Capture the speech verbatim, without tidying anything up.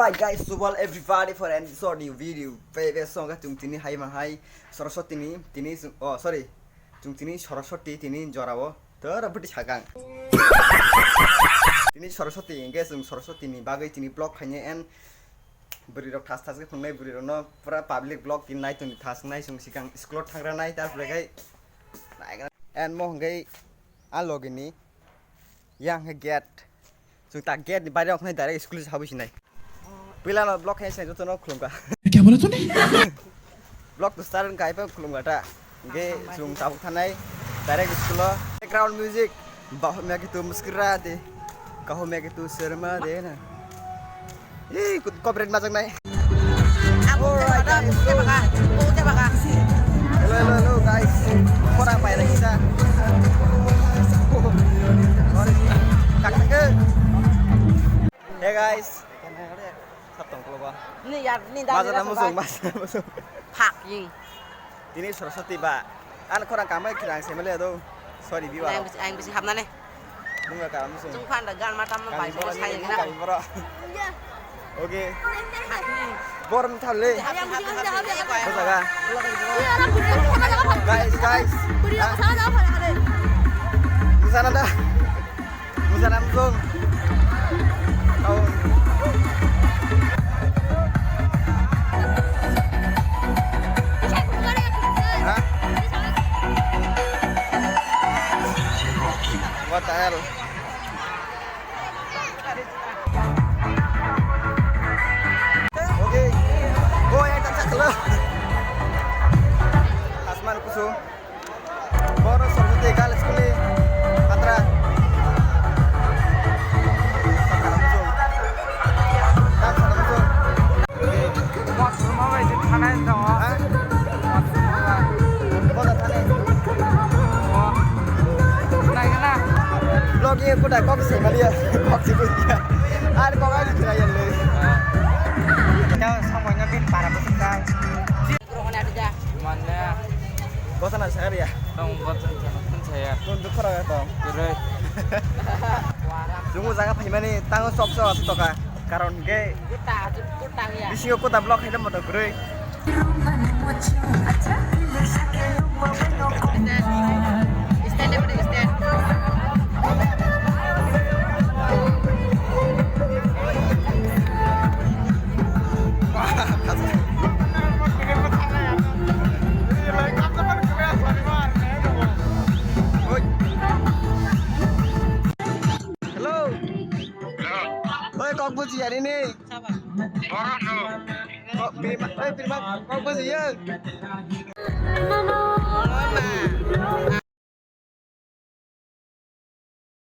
Hi guys, so well everybody for an short new video. Pe pe song ka chung tini hai ma hai Saraswati ni tini sung- oh sorry, chung tini Saraswati tini jorao tora buti sakang. Tini Saraswati engke chung Saraswati ni bagwi tini vlog khainai and bwrwi rok thas thas khe phungnai bwrwi rok no pura public vlog tini nai toni thas nai chung sikang school o thangra nai tar pore khai and mo hwnkhe a logi ni Yang khe gate. Chwng ta gate ni baire ongkhornai direct school se habwi sinai. Puila no vlog khe sinai joto no khulumkha. Kya bola tune? Vlog to start wngkha, iphai khulumkha ta. Ge chwng tabuk thanai direct school o. Background music. Bahu mya ki tu muskra de. Kahu mya ki tu sharma de na. Ih, kut- copyright majak nai. Alright, guys. Hello, hello, hello, guys. Khorang pai lagi sa. Sorry. Kak kak. Hey guys. Satong koloba. Ni yar ni da. Mazana musung, mazana musung. Phak ying. Tini Saraswati ba. An khorang kamai khirang semele do. Sorry, biwa. Ang bisi, ang bisi hapna ne. Nung ka musung. Chung phan da gan ma tam ma bai. Kami boro sai ni, na. Kami boro. Oke. Bor mthal le. Happy, happy, happy. Bosa ga. Guys, guys. Di sana da. Di sana musung. Oh. Hah? What the hell? Okay. Oh, yang tak cakap lah. Asman kusum. Boro Saraswati Girls School ni patra. Motoma bai se thanai tongo. Ha? Motoma bai. Boda thani. O. Nai gana. Log ye kuda kok se maliya. Kok se kuda. Ar kok ai se ya le. Tao samanya bin para bosong kai. Manna. Bosana sakar ya. Tong bosan sana pun saya. Tun dukh khoro ya tong. Kere. Jungu jaga phaimani tango sok sok asuk toka. Karon ke. Kuta, kuta ya. Bisingo kuta block haida moto gurui. Hello. Oi, kok buji ya ini. Kok, prima, oi, prima, kok buji ya.